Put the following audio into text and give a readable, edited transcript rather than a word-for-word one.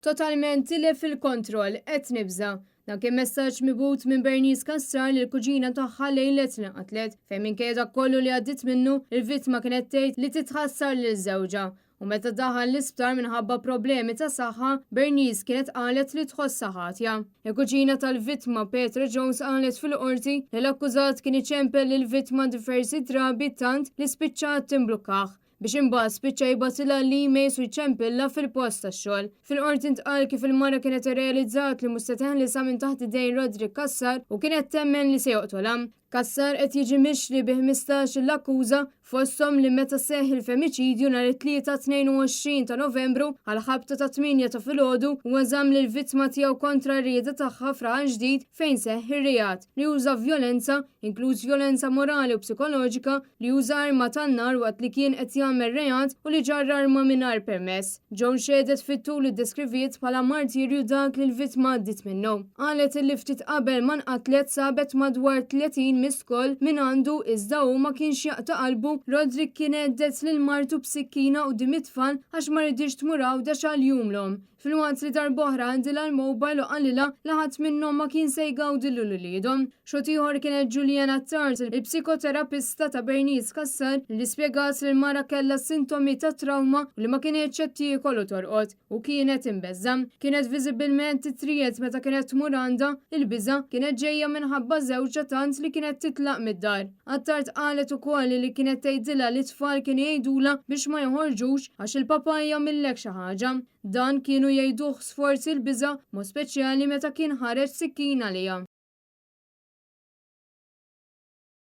Totalment tilef il-kontroll, qed nibża'. Dan kien messaġġ mibgħut minn Bernice Cassar lill-kuġina tagħha lejlet li nqatlet, fejn minkejja dak kollu li għaddiet minnu, il-vittma kienet tgħid li titħassar lil żewġha. U meta daħal l-isptar minħabba problemi ta' saħħa, Bernice kienet qalet li tħossha ħatja. Il-kuġina tal-vittma Petra Jones qalet fil-qorti li l-akkużat kien iċempel lill-vittma diversi drabi tant li spiċċat timblukkah biex imbagħad spiċċa jibgħatilha l-emails u jċempilha fil-post tax-xogħol. Fil-qorti ntqal kif il-mara kienet irrealizzat li mhux se teħlisha minn taħt idejn Roderick Cassar u kienet temmen li se joqtolha. Cassar qed jiġi mixli bi 15-il akkuża fosthom li meta seħħ il-femiċidju nhar it-Tlieta 22 ta' Novembru għall-ħabta ta' 8 ta' filgħodu huwa żamm lill-vittma tiegħu kontra r-rieda tagħha f'Raħal Ġdid fejn seħħ ir-reat, li uża vjolenza, inkluż vjolenza morali u psikoloġika, li uża arma tan-nar waqt li kien qed jagħmel reat u li ġarr arma mingħajr permess. Jones xehdet fit-tul li ddeskriviet bħala martirju dak li l-vittma għaddiet minnu. Qalet illi ftit qabel ma nqatlet sabet madwar 30 missed call mingħandu iżda hu ma kienx jaqta' qalbu, Roderick kien hedded lil martu b'sikkina quddiem it-tfal għax ma riditx tmur Għawdex għal Jum l-Omm. Filwaqt li darb'oħra għaddilha l-mobile u qalilha li ħadd minnhom ma kien se jgawdi lil uliedhom. Xhud ieħor kienet Julianne Attard, il-psikoterapista ta' Bernice Cassar li spjegat li l-mara kellha sintomi ta' trawma u li ma kinitx qed tiekol u torqod u kienet imbeżża'. Kienet viżibilment titriegħed meta kienet tmur għandha, il-biża' kienet ġejja minħabba żewġha tant li kienet titlaq mid-dar. Attard qalet ukoll li kienet tgħidilha li t-tfal kienu jgħidulha biex ma joħorġux għax il-papà jagħmillek xi ħaġa. Dan kienu jgħiduh sforz il-biża', mod speċjali meta kien ħareġ sikkin għaliha.